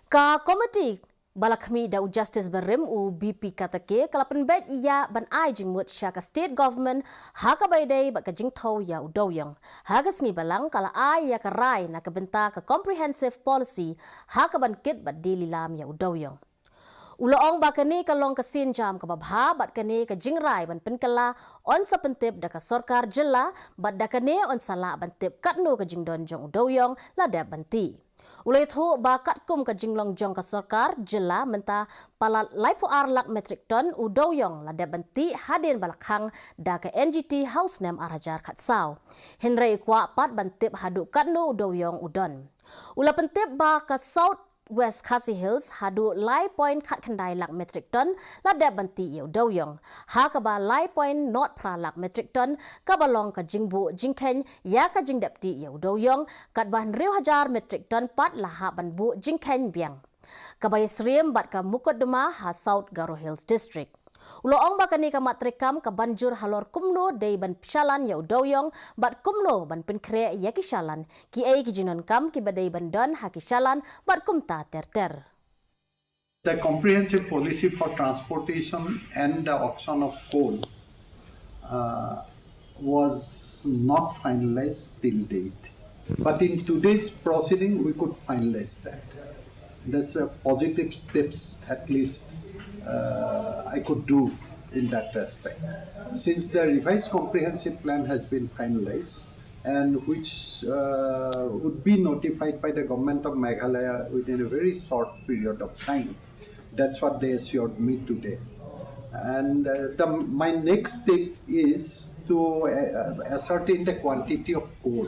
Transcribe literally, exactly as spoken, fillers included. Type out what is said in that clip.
Ka komiti ba la khmih da u Justice barim u B P Katake ka la pynbeit ïa ban ai jingmut sha ka State Government ha kaba ïadei bad ka jingthew ïa u dewiong. Ha ka sngi Balang ka la ai ïa ka rai na ka bynta ka Comprehensive Policy ha kaban kit bad die lilam ïa u dewiong. U la ong ba kane ka long ka sienjam kaba bha bad kane ka jingrai ban pynkylla yn sa pyntip da ka sorkar jylla bad da kane yn sa lah ban tip katno ka jingdon jong u dewiong la dep ban tih. U la ïathuh ba katkum ka jinglong jong ka sorkar jylla mynta palat laiphew ar lak metric ton u dewiong la dep ban tih hadien ba la khang da ka N G T ha u snem ar hajar khatsaw. Hynrei u kwah pat ban tip haduh katno u dewiong u don. U la pyntip ba ka South West Khasi Hills haduh lai point khatkhyndai lak metric ton la dep ban tih ïa u dewiong, ha kaba lai point not phra lak metric ton kaba long ka jingbuh jingkheiñ ïa ka jingdep tih ïa u dewiong, katba hynriew hajar metric ton pat la hap ban buh jingkheiñ biang. Kaba ïasyriem bad ka mukotduma ha South Garo Hills District. U la ong ba kane ka mat treikam ka ban jur halor kumno dei ban pynsalan ïa u dewiong bad kumno ban pynkhreh ïa ki salan, kiei ki jingdonkam kiba dei ban don ha ki salan bad kumta ter ter. The comprehensive policy for transportation and the auction of coal uh, was not finalized till date. But in today's proceeding, we could finalize that. That's a positive steps, at least uh, I could do in that respect. Since the revised comprehensive plan has been finalized, and which uh, would be notified by the government of Meghalaya within a very short period of time. That's what they assured me today. And uh, the, my next step is to uh, ascertain the quantity of coal